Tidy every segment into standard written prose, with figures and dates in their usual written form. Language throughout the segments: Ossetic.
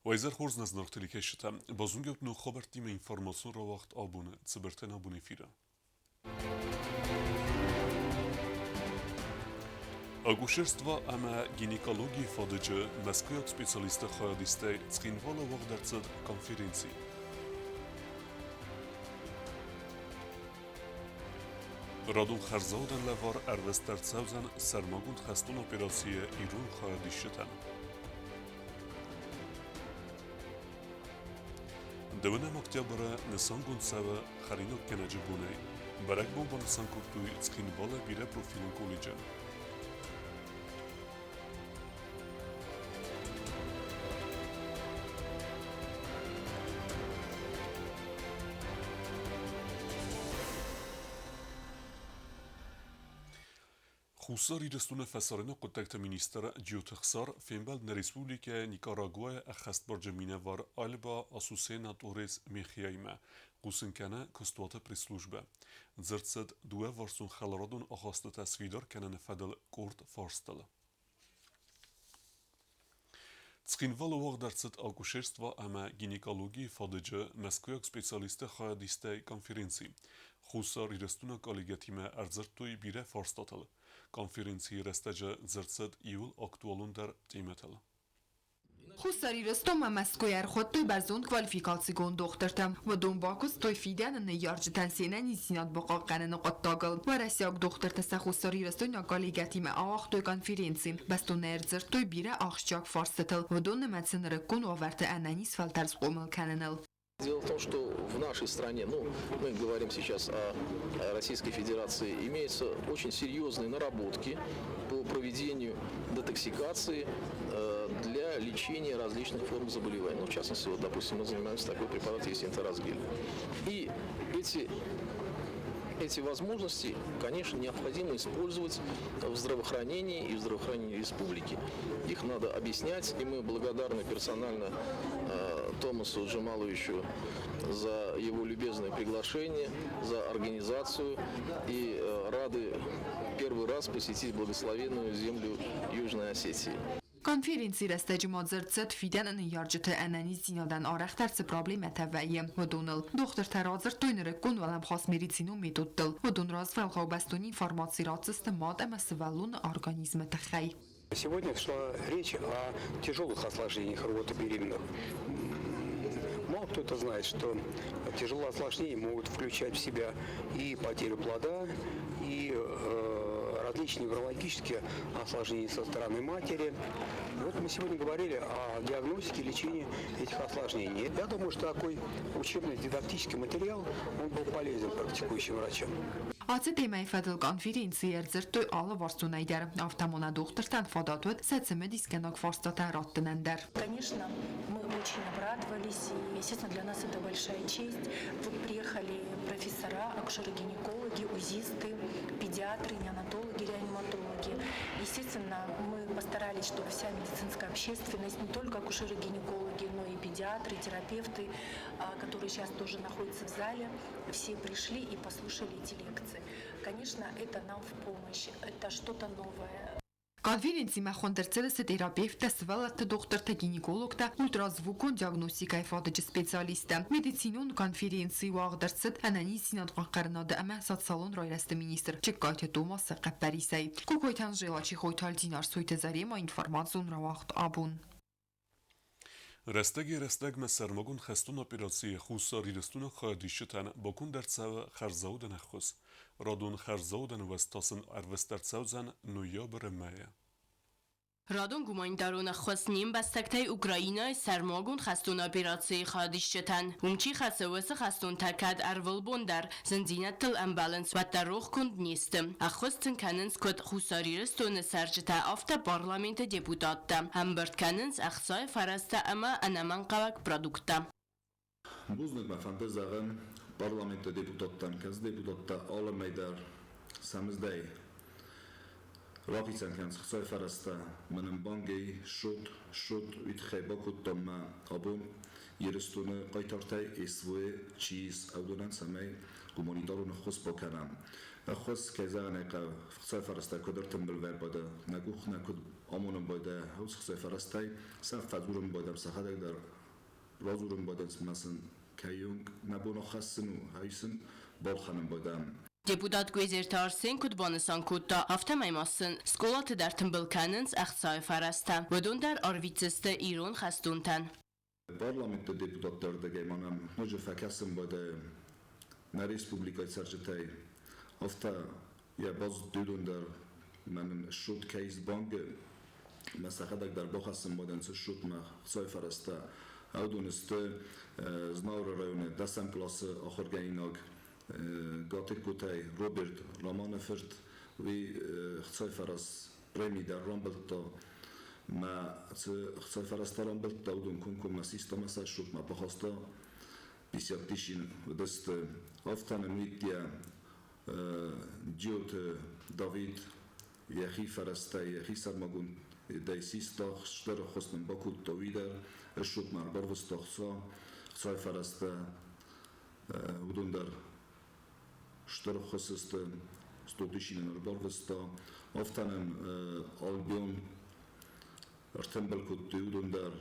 Уӕ хорз нӕ зынаргъ телекӕсджытӕ! Базонгӕ ут ног хабӕрттимӕ информацион рауагъд абоны цыбыртӕн абон эфиры. Акушерство ӕмӕ гинекологийы фадыджы мӕскуыйаг специалистты хайадистӕй Цхинвалы уагъд ӕрцыд конференци. Радон хӕрзаудӕн лӕвар ӕрвыст ӕрцӕудзӕн сӕрмагонд хӕстон операцийы ирон хайадисджытӕн. Дыууынӕм октябры нысангонд цӕуы хӕринаггӕнӕджы бонӕй. Бӕрӕгбон банысан кодтой Цхинвалы бирӕпрофилон колледжы. Хуссар Ирыстоны фӕсарӕны хъуыддӕгты министр Джиоты Хсар фембӕлд нӕ республикӕйы Никарагуайы ӕххӕстбарджын минӕвар Альба Асусена Торрес Мехияимӕ, хъусын кӕны куыстуаты пресс-службӕ. Дзырд цыд дыууӕварсон хӕларадон ахастытӕ сфидар кӕныны фӕдыл къорд фарстыл. Цхинвалы уагъд ӕрцыд акушерство ӕмӕ гинекологийы фадыджы мӕскуыйаг специалистты хайадистӕй конференци. Хуссар Ирыстоны коллегӕтимӕ ӕрдзырдтой бирӕ фарстатыл. Конференцийы рӕстӕджы дзырд цыд иууыл актуалондӕр темӕтыл. Хуссар Ирыстонмӕ Мӕскуыйӕ ӕрхуыдтой бӕрзонд квалификацигонд дохтыртӕ. Уыдон бакуыстой фидӕны ныййарджытӕн се нӕниздзинад бахъахъхъӕныны хъуыддагыл. Уӕрӕсейаг дохтыртӕ сӕ хуссарирыстойнаг коллегӕтимӕ ауагътой конференци. Бӕстонӕй ӕрдзырдтой бирӕ ахсджиаг фарстытыл, уыдон нымӕцы нырыккон уавӕрты ӕнӕниз фӕлтӕр схъомыл кӕныныл. Дело в том, что в нашей стране, ну, мы говорим сейчас о Российской Федерации, имеются очень серьезные наработки по проведению детоксикации для лечения различных форм заболеваний. Ну, в частности, вот, допустим, мы занимаемся такой препарат, есть энтеросгель. И эти возможности, конечно, необходимо использовать в здравоохранении и в здравоохранении республики. Их надо объяснять, и мы благодарны персонально Томасу Джамаловичу за его любезное приглашение, за организацию и рады первый раз посетить благословенную землю Южной Осетии. Конференцийы рӕстӕджы ма дзырд цыд фидӕны ныййарджыты ӕнӕниздзинадӕн арӕхдӕр цы проблемӕтӕ вӕййы, уыдоныл. Дохтыртӕ радзырдтой нырыккон уӕлӕмхас медицинон методтыл. Уыдон развӕлгъау бӕстон информаци ратдзысты мад ӕмӕ сывӕллоны организмы тыххӕй. Сегодня шла речь о тяжелых осложнениях рвоты беременных. Мало кто это знает, что тяжелые осложнения могут включать в себя и потерю плода, и различные неврологические осложнения со стороны матери. Вот мы сегодня говорили о диагностике и лечении этих осложнений. Я думаю, что такой учебно-дидактический материал, он был полезен практикующим врачам. Ацы темӕйы фӕдыл конференцийы ӕрдзырдтой алыварсонӕй дӕр. Афтӕ ма нӕ дохтыртӕн фадат уыд сӕ цымыдисгӕнӕг фарстатӕ раттынӕн дӕр. Конечно, мы очень обрадовались, и, естественно, для нас это большая честь. Вот приехали профессора, акушеры-гинекологи, УЗИсты, педиатры, неонатологи, реаниматологи. Естественно, мы постарались, чтобы вся медицинская общественность, не только акушеры-гинекологи, но и педиатры, терапевты, которые сейчас тоже находятся в зале, все пришли и послушали эти лекции. Конечно, это нам в помощь, это что-то новое. Конференцимӕ хуынд ӕрцыдысты терапевттӕ, сывӕллӕтты дохтыртӕ, гинекологтӕ, ультразвукон диагностикӕйы фадыджы специалисттӕ. Медицинон конференци уагъд ӕрцыд ӕнӕниздзинад хъахъхъӕнынады ӕмӕ социалон райрӕзты министр Чыккайты Томасы хъӕппӕрисӕй. Кокойты Анжела, Чехойты Альдина, Арсойты Зарема, информацион рауагъд абон. Рӕстӕгӕй-рӕстӕгмӕ сӕрмагонд хӕстон операцийы Хуссар Ирыстоны хайадисджытӕн баконд ӕрцӕуы хӕрзаудӕн ӕххуыс. Радон хӕрзаудӕн уӕз та сын ӕрвыст ӕрцӕудзӕн ноябры мӕйы. Радон гуманитарон ӕххуыс не мбӕстӕгтӕй Украинӕйы сӕрмагонд хӕстон операцийы хайадисджытӕн. Уым чи хӕцы, уыцы хӕстонтӕ кӕд ӕрвылбон дӕр зындзинӕдтыл ӕмбӕлынц, уӕддӕр рохгонд не сты. Ӕххуыс сын кӕнынц куыд Хуссар Ирыстоны цӕрджытӕ, афтӕ парламенты депутаттӕ. Ӕмбырд кӕнынц ӕхцайы фӕрӕзтӕ ӕмӕ ӕнӕмӕнгхъӕуӕг продукттӕ. Бузныг мӕ фӕнды зӕгъын парламенты депутаттӕн, кӕцы депутаттӕ алы мӕй дӕр сӕ мыздӕй рахицӕн кӕнынц хцайы фӕрӕзтӕ. Мӕнӕн бангӕй ссот, ссот уый тыххӕй бакодтам мӕ абон Ирыстоны хъайтартӕй СВО чи ис, уыдонӕн, цӕмӕй гуманитарон ӕххуыс бакӕнӕм. Ӕххуыс, кӕй зӕгъын ӕй хъӕуы, хцайы фӕрӕзтӕ куыд ӕртымбыл вӕрбады, нӕ къух нӕ куыд Амонын байдайа уыцы хцайы фӕрӕзтӕй, сӕ фӕдзурын байдам сӕхӕдӕг дӕр, радзурын байдайынц мӕ сын, кӕйонг нӕ бон ахӕссын у, ай сын балхӕнын байдайӕм. Депутат Гуезерты Арсен куыд банысан кодта, афтӕмӕй ма сын скъолаты дӕр тымбыл кӕнынц ӕхцайы фӕрӕзтӕ. Уыдон дӕр арвитдзысты ирон хӕстонтӕн. Парламенты депутатты ӕрдыгӕй ма нӕм ноджы фӕкӕсын байдайы нӕ республикӕйы цӕрджытӕй. Афтӕ йӕ базыдтой уыдон дӕр, мӕ нын ссот кӕй сбангы, мӕ сӕхӕдӕг дӕр бахӕссын байдайынц ссотмӕ хцайы фӕрӕзтӕ. Уыдон сты Знауыры районы дӕсӕм къласы ахуыргӕнинаг Гатыгкотӕй Роберт Романы фырт, уый хцай фӕрӕз преми дӕр рамбылдта. Мӕ цы хцай фӕрӕзтӕ рамбылдта, уыдон комкоммӕ систа мӕ сӕ счетмӕ бахаста. 50 тысячи уыдысты. Афтӕ нын уидтӕ Джиоты Давид йӕхи фӕрӕзтӕй, йӕхи сӕрмагондӕй систа, стыр ӕххуыс нын бакодта уый дӕр, счетмӕ ӕрбарвыста хца, хцай фӕрӕзтӕ. Уыдон дӕр стыр ӕххуыс сты, 100 нын ӕрбарвыста. Афтӕ нӕм Альбион ӕртымбыл кодтой уыдон дӕр,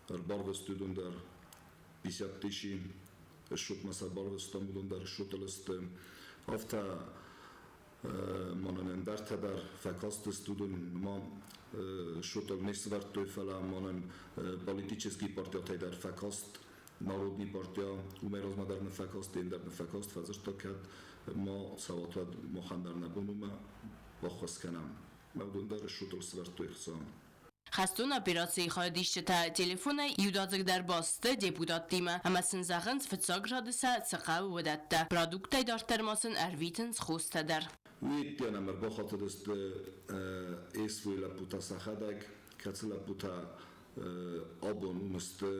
ӕрбарвыстой уыдон дӕр 50 тысячи, счетмӕ сӕ барвыстам, уыдон дӕр счетыл сты. Афтӕ ма нын ӕндӕртӕ дӕр фӕкастысты, уыдон ма счетыл не сӕвӕрдтой, фӕлӕ ма нын политический партиятӕй дӕр фӕкаст Народный партия уымӕй размӕ дӕр ныффӕкаст, ӕндӕр ныффӕкаст, фӕдзырдта, кӕд ма цӕуат, уӕд махӕн дӕр нӕ бон у мӕ баххуыс кӕнӕм. Мӕ уыдон дӕр счетыл сӕвӕрдтой хца. Хӕстон операцийы хайадисджытӕ телефонӕй иудадзыгдӕр баст сты депутаттимӕ ӕмӕ сын зӕгъынц, фыццаг рады сӕ цы хъӕуы, уыдӕттӕ. Продукттӕй дарддӕр ма сын ӕрвитынц хостӕ дӕр. Уый ӕддейӕ ӕрбахатыдысты СВ-йы лӕппутӕ сӕхӕдӕг, кӕцы лӕппутӕ абон уым сты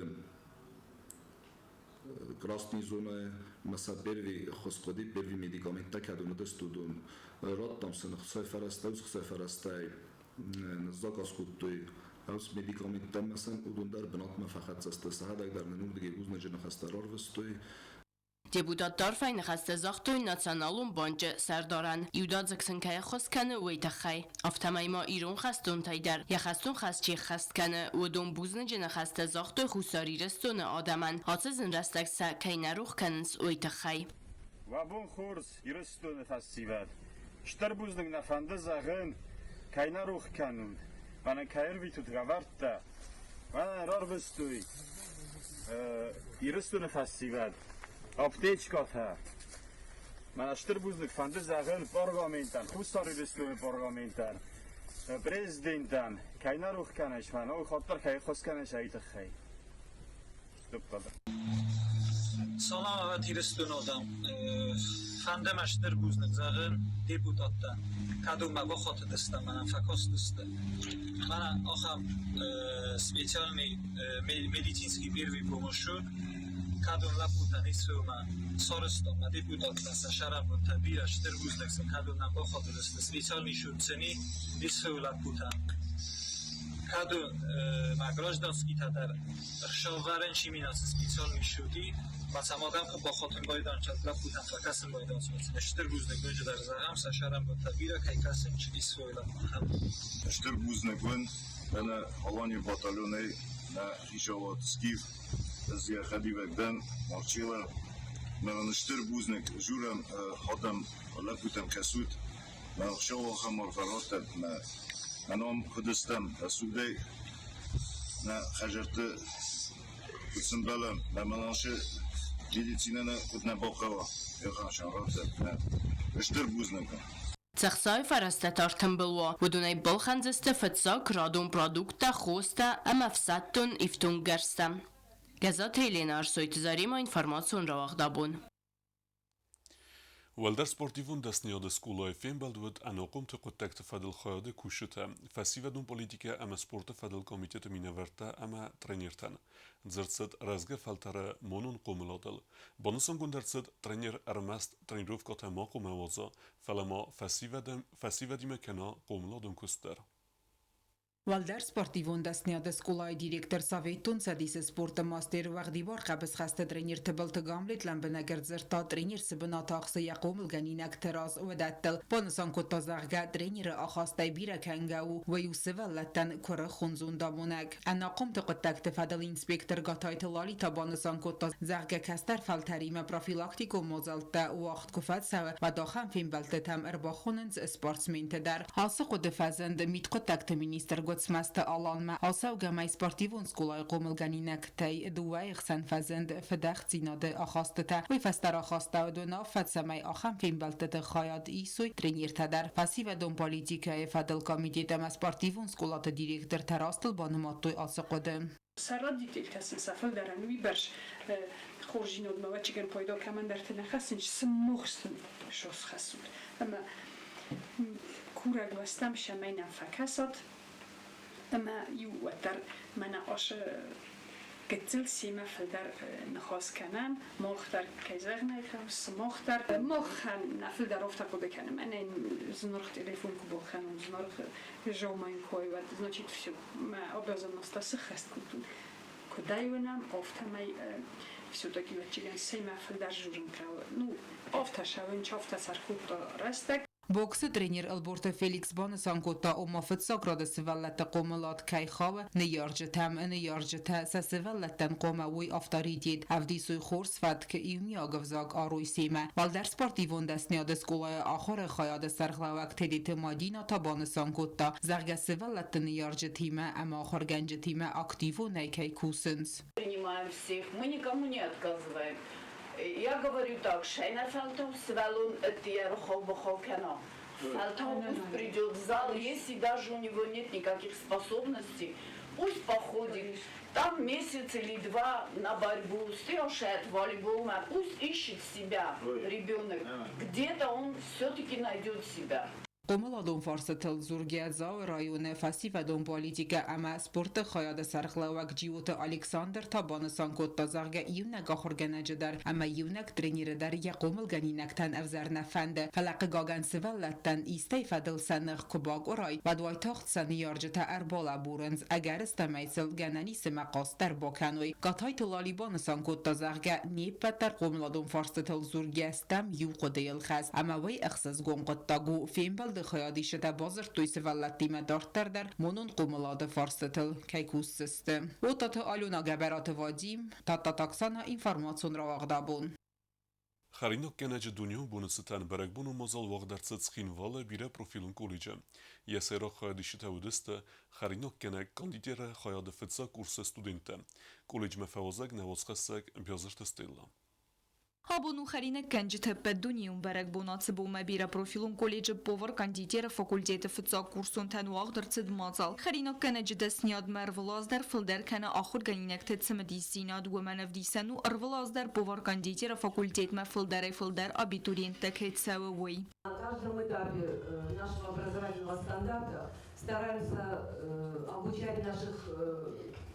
Красный зонӕйы ма сӕ первый ӕххуыс хъуыди, первый медикаменттӕ кӕд уыдысты, уыдон радтам сын хцай фӕрӕзтӕ, уыцы хцай фӕрӕзтӕй ныззаказ кодтой ӕвз медикаменттӕ ӕмӕ сын уыдон дӕр бынатмӕ фӕхӕццӕ сты, сӕхӕдӕг дӕр нын уырдыгӕй бузныджы ныхӕстӕ рарвыстой. Депутатты арфӕйы ныхӕстӕ загътой Националон банчы сӕрдарӕн, иудадзыг сын кӕй ӕххуыс кӕны, уый тыххӕй. Афтӕмӕй ма ирон хӕстонтӕй дӕр йӕ хӕстон хӕс чи ӕххӕст кӕны, уыдон бузныджы ныхӕстӕ загътой Хуссар Ирыстоны адӕмӕн, ацы зын рӕстӕг сӕ кӕй нӕ рох кӕнынц, уый тыххӕй. Уӕ бон хорз, Ирыстоны фӕсивӕд! Стыр бузныг нӕ фӕнды зӕгъын, кӕй нӕ рох кӕнут, мӕнӕн кӕй ӕрвитут лӕвӕрттӕ. Мӕнӕн рарвыстой Ирыстоны фӕсивӕд аптечкӕтӕ. Мӕнӕ стыр бузныг фӕнды зӕгъын парламентӕн, Хуссар Ирыстоны парламентӕн, президентӕн, кӕй нӕ рох кӕныс, мӕнӕ хатт дӕр кӕй ӕххуыс кӕныс, ай тыххӕй. Салам Ирыстоны адӕм! Фӕнды мӕ стыр бузныг зӕгъын депутаттӕн, кӕдонмӕ бахатыдысты ӕмӕ нӕм фӕкастысты. Мӕнӕ ахӕм специальный медицинский первый помощь у, кӕдон лӕппутӕн исфеумӕ сарӕзтам мӕ депутаттӕн сӕ сӕрӕнбонтӕ бирӕ стыр бузныг сын кӕдон нӕм бахатыдысты специальный суд цыни исфеу лӕппутӕн. Кӕдон ма гражданскийтӕ дӕр ӕхсӕвӕрӕн чи минацы специальный шути, бацамадӕм куы бахатын байданчат, лӕппутӕм фӕкӕсын байданцмӕ. Стыр бузныг ноджыдӕр зӕгъӕм, сӕ сӕрӕнбонтӕ бирӕ кӕй кӕсынц исфой лӕппутӕм. Стыр бузныг уын, мӕнӕ Аланийы батальонӕй нӕ хицауад Скиф, ӕз йӕ хӕдивӕг дӕн, Марчела. Мӕнӕн стыр бузныг журӕм адӕм лӕппутӕм кӕсут. Мӕ ӕхсӕв ахӕм арфӕ раттӕд, мӕ ном куыд стӕм, рӕсугъдӕй нӕ хӕдзӕртты куыд сӕмбӕлӕм, мӕ мӕнӕ медицинӕ нӕ куыд нӕ бахъӕуа, ехӕсӕн раттӕд. Стыр бузныг. Цы фӕрӕзтӕ та ӕртымбыл уа, уыдонӕй балхӕндзысты фыццаг радон продукттӕ, хостӕ ӕмӕ ӕфсӕддон ифтонггӕрзтӕ. Гӕззаты Еленӕ, Ӕрсойты Заремӕ, информацион рауагъд абон. Уӕлдӕр спортивон дӕсныйады скъолайы фембӕлд уыд ӕнахъомты хъуыддӕгты фӕдыл хайады кусджытӕ, фӕсивӕдон политикӕ ӕмӕ спорты фӕдыл комитеты минӕвӕрттӕ ӕмӕ тренертӕн. Дзырд цыд рӕзгӕ фӕлтӕры монон хъомыладыл. Банысангонд ӕрцыд, тренер ӕрмӕст тренировкӕтӕ ма хъуамӕ уадза, фӕлӕ ма фӕсивӕдимӕ кӕна хъомыладон куыст дӕр. Уӕлдӕр спортивон дӕсниады скъолайы директор Советон Цӕдисы спорты мастер уӕгъдибар хъӕбысхӕсты тренер Тыбылты Гамлет лӕмбынӕг ӕрдзырдта, тренер цы бынат ахсы йӕ хъомылгӕнинӕгты раз, уыдӕттыл. Банысан кодта, зӕгъгӕ, тренеры ахастӕй бирӕ кӕнгӕ у, уый у сывӕллӕттӕн куырыхон зондамонӕг. Ӕнахъомты хъуыддӕгты фӕдыл инспектор Гатайты Лали та банысан кодта, зӕгъгӕ, кӕстӕр фӕлтӕримӕ профилактикон мадзӕлттӕ уагъд куы фӕцӕуы, уӕд ахӕм фембӕлдтытӕм ӕрбахонынц спортсменты дӕр. Ацы хъуыды фӕзынд мидхъуыддӕгты министр Гуыцмӕзты Аланмӕ. Ацӕугӕ мӕй спортивон скъолайы хъомылгӕнинӕгтӕй дыууӕйы хсӕн фӕзынд фыдӕхдзинады ахастытӕ. Уый фӕстӕ рахастӕуыд уынаффӕ, цӕмӕй ахӕм фембӕлдтыты хайад исой тренертӕ дӕр. Фӕсивӕдон политикӕйы фӕдыл комитет ӕмӕ спортивон скъолаты директортӕ растыл банымадтой ацы хъуыды. Сӕ родительтӕ сын сӕ фылдӕрӕн уыйбӕрц хорздзинадмӕ ӕвӕццӕгӕн пайда кӕмӕндӕрты нӕ хӕссынц, сымах сын схӕссут. Ӕмӕ курӕг уӕ стӕм, цӕмӕй нӕм фӕкӕсат ӕмӕ иу уӕддӕр мӕнӕ асы гыццыл семӕ фылдӕр ныхас кӕнӕм, мах дӕр, кӕй зӕгъын ӕй хъӕуы, сымах дӕр. Махӕн нӕ фылдӕр афтӕ хъуыды кӕнӕм, ӕнӕ зынаргъ телефон куы балхӕнон, зынаргъ зӕумӕйы кой, уӕд значит все, мӕ обязанностьтӕ сыххӕст кодтон. Куыдӕй уынӕм, афтӕмӕй все-таки ӕвӕццӕгӕн семӕ фылдӕр дзурын хъӕуы. Ну, афтӕ сӕ афтӕ сӕркодта рӕстӕг. Боксы тренер Ӕлборты Феликс банысан кодта, ома фыццаг рады сывӕллӕтты хъомылад кӕй хауы ныййарджытӕм. Ныййарджытӕ сӕ сывӕллӕттӕн хъуамӕ уой авторитет, ӕвдисой хорз фӕтк, иумиаг ӕвзаг арой семӕ. Уӕлдӕр спортивон дӕсниады скъолайы ахуыры хайады сӕргълӕууӕг Тедеты Мадинӕ та банысан кодта, зӕгъгӕ, сывӕллӕтты ныййарджытимӕ ӕмӕ ахуыргӕнджытимӕ активонӕй кӕй кусынц. Принимаем всех, мы никому не отказываем. Я говорю так, шайнафӕлтау сывӕллон ӕддейӕ рухау-бухау кӕна. Фӕлтау пусть придет в зал, если даже у него нет никаких способностей, пусть походит там месяц или два на борьбу, стрелшает волейбол, пусть ищет себя ребенок. Где-то он все-таки найдет себя. Хъомыладон фарстытыл дзургӕ Дзауы районы фӕсивӕдон политикӕ ӕмӕ спорты хайады сӕргълӕууӕг Джиоты Александр та банысан кодта, зӕгъгӕ, иунӕг ахуыргӕнӕджы дӕр ӕмӕ иунӕг тренеры дӕр йӕ хъомылгӕнинӕгтӕн ӕвзӕр нӕ фӕнды, фӕлӕ хъыгагӕн сывӕллӕттӕн истӕй фӕдыл сӕ ных куы бакъуырай, уӕд уайтагъд сӕ ныййарджытӕ ӕрбалӕбурынц, ӕгӕрыстӕмӕй сыл гӕнӕн ис ӕмӕ хъаст дӕр бакӕной. Катайты Лали банысан кодта, зӕгъгӕ, не ппӕт дӕр хъомыладон фарстытыл дзургӕ стӕм иу хъуыдыйыл хӕс ӕмӕ уый ӕхсызгон хъуыддаг у. Фембӕлды хайадисджытӕ бадзырдтой сывӕллӕттимӕ дарддӕр дӕр монон хъомылады фарстытыл кӕй кусдзысты. Отаты Алена Гӕбӕраты Вадим, Тадтаты Оксана, информацион рауагъд абон. Хӕринаггӕнӕджы дунеон боны цытӕн бӕрӕгбонон мадзал уагъд ӕрцыд Цхинвалы бирӕпрофилон колледжы. Йӕ сӕйраг хайадисджытӕ уыдысты хӕринаггӕнӕг кондитеры хайады фыццаг курсы студенттӕ. Колледжмӕ фӕуазӕг нӕ уацхӕссӕг Биазырты Стелла. Абон у хӕринаггӕнджыты ӕппӕтдунейон бӕрӕгбон. Ацы бонмӕ бирӕпрофилон колледжы повар-кондитеры факультеты фыццаг курсонтӕн уагъд ӕрцыд мадзал. Хӕринаггӕнӕджы дӕсниадмӕ ӕрвылаз дӕр фылдӕр кӕны ахуыргӕнинӕгты цымыдисдзинад. Уымӕн ӕвдисӕн у ӕрвылаз дӕр повар-кондитеры факультетмӕ фылдӕрӕй-фылдӕр абитуриенттӕ кӕй цӕуы, уый. На каждом этапе нашего образовательного стандарта стараемся обучать наших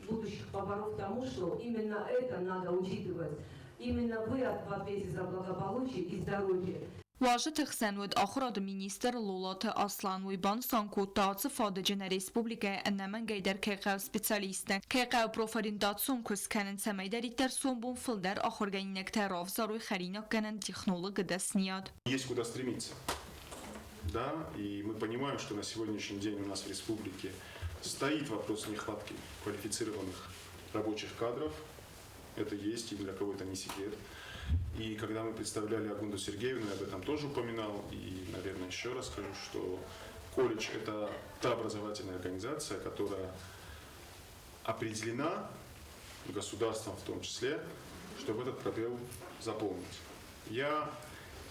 будущих поваров тому, что именно это надо учитывать. Именно вы в ответе за благополучие и здоровье. Уазджыты хсӕн уыд ахуырады министр Лолаты Аслан. Уый банысан кодта, ацы фадыджы нӕ республикӕйы ӕнӕмӕнгӕйдӕр кӕй хъӕуы специалисттӕ, кӕй хъӕуы профориентацион куыст кӕнын, цӕмӕйдӕриддӕр сомбон фылдӕр ахуыргӕнинӕгтӕ равзарой хӕринаггӕнӕн технологы дӕсныйад. Есть куда стремиться. Да, и мы понимаем, что на сегодняшний день у нас в республике стоит вопрос нехватки квалифицированных рабочих кадров. Это есть, и для кого это не секрет. И когда мы представляли Агунду Сергеевну, я об этом тоже упоминал, и, наверное, еще раз скажу, что колледж – это та образовательная организация, которая определена государством в том числе, чтобы этот пробел заполнить. Я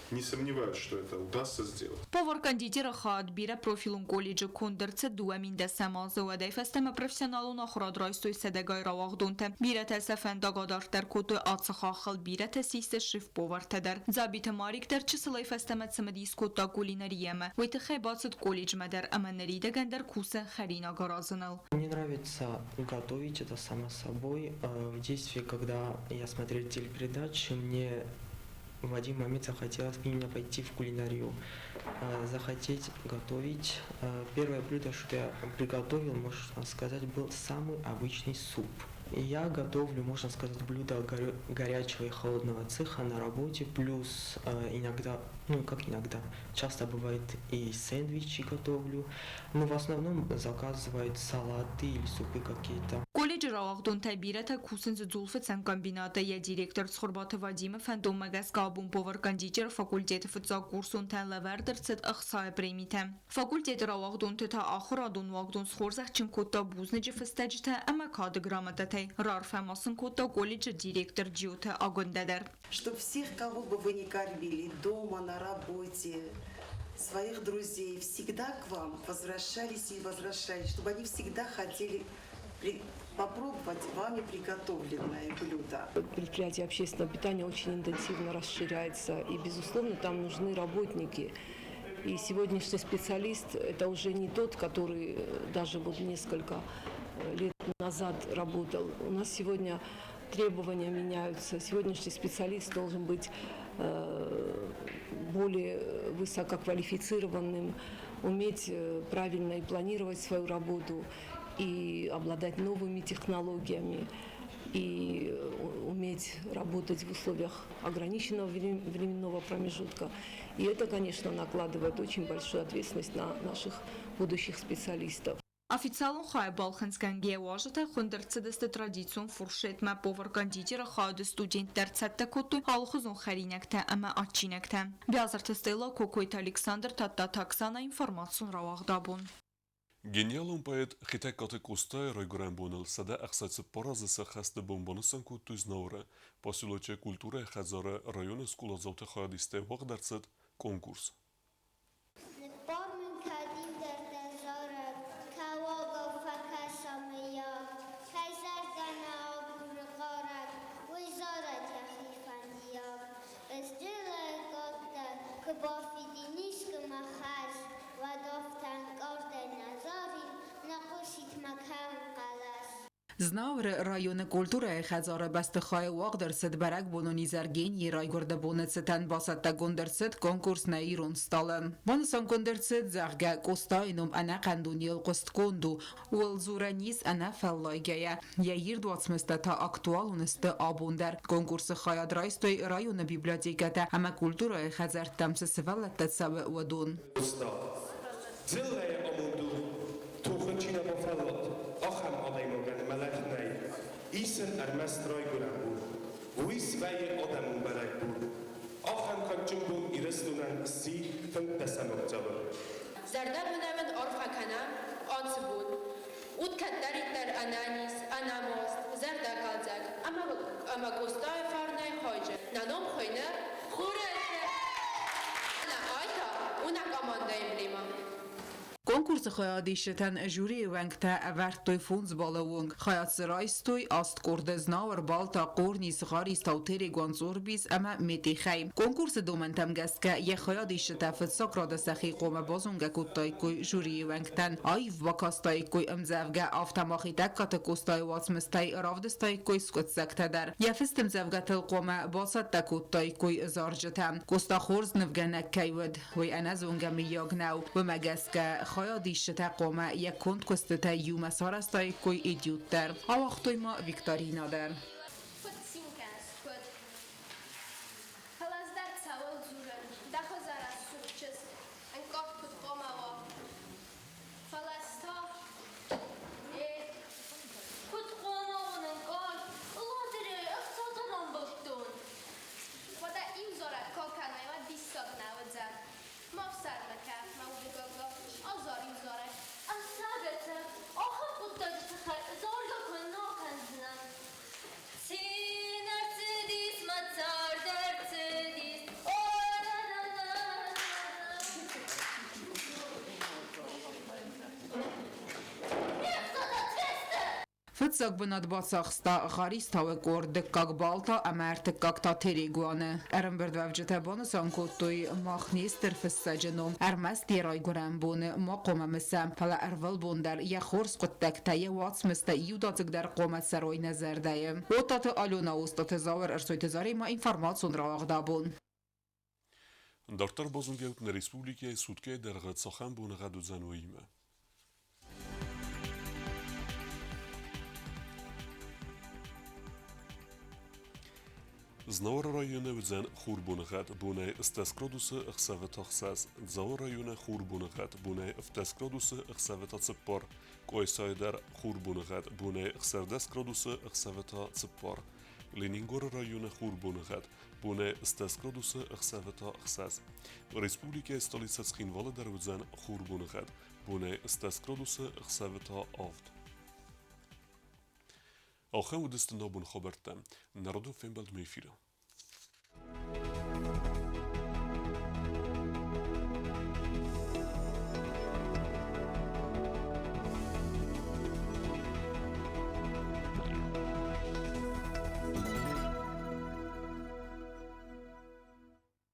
не сомневаюсь, что это удастся сделать. Повар-кондитеры хайад бирӕпрофилон колледжы конд ӕрцыд 2010 азы. Уӕдӕй фӕстӕмӕ профессионалон ахуырад райстой сӕдӕгай рауагъдонтӕ. Бирӕтӕ сӕ фӕндаг адарддӕр кодтой ацы хаххыл, бирӕтӕ систы шеф-повартӕ дӕр. Дзабиты Марик дӕр чысылӕй фӕстӕмӕ цымыдис кодта кулинарийӕмӕ. Уый тыххӕй бацыд колледжмӕ дӕр ӕмӕ ныридӕгӕн дӕр кусы хӕринаг аразыныл. Мне нравится готовить, это само собой. В детстве, когда я смотрел телепередачи, мне В один момент захотелось именно пойти в кулинарию, захотеть готовить. Первое блюдо, что я приготовил, можно сказать, был самый обычный суп. Я готовлю, можно сказать, блюда горячего и холодного цеха на работе, плюс иногда, ну как иногда, часто бывает и сэндвичи готовлю, но в основном заказывают салаты или супы какие-то. Колледжы рауагъдонтӕй бирӕтӕ кусынц дзулфыцӕн комбинаты. Йӕ директор Цхуырбаты Вадимы фӕндонмӕ гӕсгӕ абон повар-кондитеры факультеты фыццаг курсонтӕн лӕвӕрд ӕрцыд ӕхцайы премитӕ. Факультеты рауагъдонты та ахуырадон уагдон схорзӕхджын кодта бузныджы фыстӕджытӕ ӕмӕ кады грамотатӕй. Раарфӕ ма сын кодта колледжы директор Джиоты Агуындӕ дӕр. Чтоб всех, кого бы вы ни кормили, дома, на работе, своих друзей, всегда к вам возвращались и возвращались, чтобы они всегда хотели попробовать вами приготовленное блюдо. Предприятие общественного питания очень интенсивно расширяется, и, безусловно, там нужны работники. И сегодняшний специалист – это уже не тот, который даже вот несколько лет назад работал. У нас сегодня требования меняются. Сегодняшний специалист должен быть более высококвалифицированным, уметь правильно и планировать свою работу, и обладать новыми технологиями, и уметь работать в условиях ограниченного временного промежутка. И это, конечно, накладывает очень большую ответственность на наших будущих специалистов. Официалон хайы балхынцъгӕнгӕйӕ уазджытӕ хуынд ӕрцыдысты традицион фуршетмӕ. Повар-кондитеры хайады студенттӕ ӕрцӕттӕ кодтой алыхуызон хӕринӕгтӕ ӕмӕ адджинӕгтӕ. Биазырты Стелла, Кокойты Александр, Тадтаты Оксана, информацион рауагъд абон. Гениалон поэт Хетӕгкаты Къостайы райгуырӕн боныл 164 азы сӕххӕсты бон банысан кодтой Знауыры. Поселочы культурӕйы хӕдзары районы скъоладзауты хайадистӕй уагъд ӕрцыд конкурс. Ныббар мын кӕд иу дӕр дӕ зарӕг, Кӕуӕгау фӕкӕса, мыййаг. Кӕй зӕрдӕ нӕ агуры хъарӕг, Уый зарӕд йӕхи фӕндиаг. Ыздылайы кӕддӕр куы бафидин искуы мӕ хӕс, Уӕд афтӕ ӕнкъардӕй нӕ зарин, Нӕ хъусид мӕ кӕуын хъӕлӕс. Знауыры районы культурӕйы хӕдзары бӕстыхайы уагъд ӕрцыд бӕрӕгбонон изӕр генийы райгуырды боны цытӕн бацӕттӕгонд ӕрцыд конкурс нӕ ирон стъалы. Банысангонд ӕрцыд, зӕгъгӕ, Къостайы ном ӕнӕхъӕн дунейыл хъуыстгонд у, ууыл дзурӕн ис ӕнӕфӕллайгӕйӕ. Йӕ ирд уацмыстӕ та актуалон сты абон дӕр. Конкурсы хайад райстой районы библиотекӕтӕ ӕмӕ культурӕйы хӕдзӕрттӕм цы сывӕллӕттӕ цӕуы, уыдон. Къоста. Дзыллӕйы амонд у, тохы чи нӕ бафӕллад, ахӕм адӕймагӕн мӕлӕт нӕй. Ис ын ӕрмӕст райгуырӕн бон. Уый свӕййы адӕмон бӕрӕгбон. Ахӕм кадджын бон Ирыстонӕн сси 15 октябры. Зӕрдӕбынӕй уын арфӕ кӕнӕм ацы бон. Ут кӕддӕриддӕр ӕнӕниз, ӕнӕмаст, зӕрдӕхъӕлдзӕг ӕмӕ Къостайы фарнӕй хайджын. Нӕ ном хуыйны Хуры Нӕ ай та у нӕ командӕйы эмблемӕ. Конкурсы хайадисджытӕн жюрийы уӕнгтӕ ӕвӕрдтой фондз баллы онг. Хайад дзы райстой аст къорды Знауыр, Балта, Хъорнис, Гъарис, Таутери, Гуанцъорбис ӕмӕ Метъихӕй. Конкурсы домӕнтӕм гӕсгӕ йӕ хайадисджытӕ фыццаг рады сӕхи хъуамӕ базонгӕ кодтаиккой жюрийы уӕнгтӕн, аив бакастаиккой ӕмдзӕвгӕ, афтӕ ма Хетӕгкаты Къостайы уацмыстӕй равдыстаиккой скъуыддзӕгтӕ дӕр. Йӕ фыст ӕмдзӕвгӕтыл хъуамӕ бацӕттӕ кодтаиккой зарджытӕ. Къоста хорз нывгӕнӕг кӕй уыд, уый ӕнӕзонгӕ мыййаг нӕу. Уымӕ гӕсгӕ хайадисджытӕ хъуамӕ йӕ конд куыстытӕй иумӕ сарӕзтаиккой этюд дӕр. Ауагътой ма викторинӕ дӕр. Куыд цин кӕныс, куыд? Фӕлӕ ӕз дӕр цӕуыл дзурын, дӕ хӕдзар рӕсугъд чызг, ӕнкъард куыд хъуамӕ уа? Фӕлӕ ӕз та, е, куыд хъуамӕ уон ӕнкъард, лотерейы ӕхцатӕ рамбылдтон. Уӕдӕ иу зарӕг куы акӕнай, уӕд диссаг нӕ уыдзӕн. Ма фсӕрмы кӕ, мӕ уды гага, азар иу зарӕг. Ӕцӕг, ахӕм хъуыддаджы тыххӕй заргӕ куы нӕ кӕндзынӕн. Цин ӕрцыдис мӕ цард ӕрцыдис, о на-на-на-на-на. Ме хцатӕ фесты! Фыццаг бынат бацахста Гъаристауы къорд, дыккаг бал та ӕмӕ ӕртыккаг та Терегуаны. Ӕрӕмбырдуӕвджытӕ банысан кодтой, мах не стыр фыссӕджы ном ӕрмӕст йӕ райгуырӕн боны ма хъуамӕ мысӕм, фӕлӕ ӕрвылбон дӕр йӕ хорз хъуыддӕгтӕ, йӕ уацмыстӕ иудадзыгдӕр хъуамӕ цӕрой нӕ зӕрдӕйы. Оттаты Алена, Остъаты Зауыр, Ӕрсойты Заремӕ информацион рауагъд абон. Дарддӕр базонгӕ ут, нӕ республикӕйы суткӕйы дӕргъы цахӕм боныгъӕд уыдзӕн, уыимӕ. Знауыры районы уыдзӕн хурбоныгъӕд, бонӕй 18 градусы, ӕхсӕвы та 6. Дзауы районы хурбоныгъӕд, бонӕй 17 градусы, ӕхсӕвы та 4. Къуайсайы дӕр хурбоныгъӕд, бонӕй 16 градусы, ӕхсӕвы та 4. Ленингоры районы хурбоныгъӕд, бонӕй 18 градусы, ӕхсӕвы та 6. Республикӕйы столицӕ Цхинвалы дӕр уыдзӕн хурбоныгъӕд, бонӕй 18 градусы, ӕхсӕвы та 7. Ахӕм уыдысты нӕ абоны хабӕрттӕ. Народон фембӕлдмӕ эфиры.